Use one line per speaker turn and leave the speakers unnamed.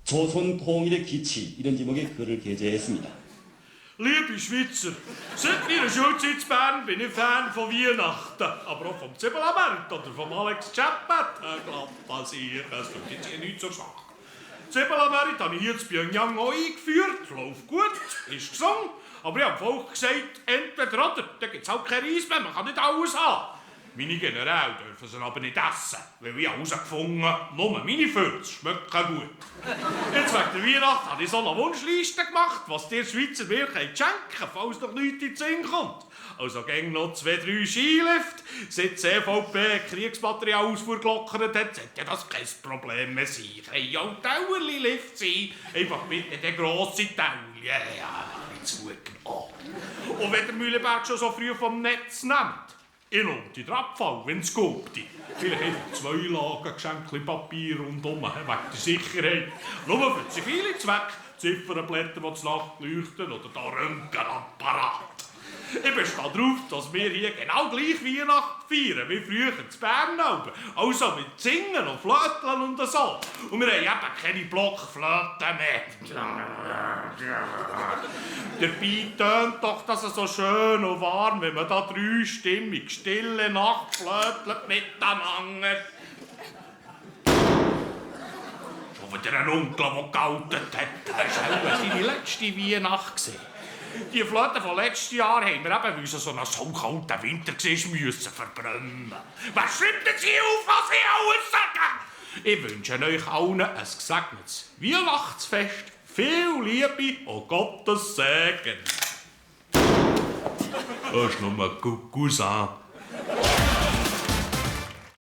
조선 통일의 기치 이런 제목의 글을 게재했습니다.
Liebe Schweizer, seit meiner Schulzeit in Bern bin ich Fan von Weihnachten. Aber auch vom Zwiebelabend oder vom Alex Chapman. Glatt passiert, das tut jetzt hier nichts zur Sache. Zwiebelabend habe ich hier in Pyongyang auch eingeführt. Läuft gut, ist gesungen. Aber ich habe dem Volk gesagt, entweder oder, da gibt es halt kein Reis mehr, man kann nicht alles haben. Meine Generäle dürfen sie aber nicht essen, weil ich herausgefunden habe, nur meine Fürze schmecken gut. Jetzt wegen der Weihnacht habe ich so eine Wunschliste gemacht, was dir Schweizer mir schenken können, falls noch nichts in den Sinn kommt. Also gäng noch 2, 3 Skilift. Seit die EVP Kriegsmaterialausfuhr gelockert hat, sollte ja das kein Problem mehr sein. Kann ja auch Dauerli-Lift sein. Einfach bitte den grossen Tauli. Ja, jetzt gut gemacht. Und wenn der Mühlenberg schon so früh vom Netz nimmt, ich lohne den Abfall, wenn es geht. Vielleicht einfach 2 Lagen Geschenkpapier rundum, wegen der Sicherheit. Nur für die zivile Zwecke, Ziffernblätter, die zur Nacht leuchten oder der Röntgenapparat. Ich bestehe darauf, dass wir hier genau gleich Weihnachten feiern wie früher in Bern oben. Also mit Singen und Flöteln und so. Und wir haben eben keine Blockflöten mehr. Dabei tönt doch das so schön und warm, wenn man da 3stimmig stille Nacht flötelt miteinander. Schon wieder ein Onkel, der geoutet hat. Das war seine letzte Weihnacht. Die Flöte von letztes Jahr haben wir eben, weil es so ein so kalter Winter war, müssen verbrennen. Wer schreibt jetzt hier auf, was ich alles sage? Ich wünsche euch allen ein gesegnetes Weihnachtsfest, viel Liebe und Gottes Segen. Das ist nur ein Cousin.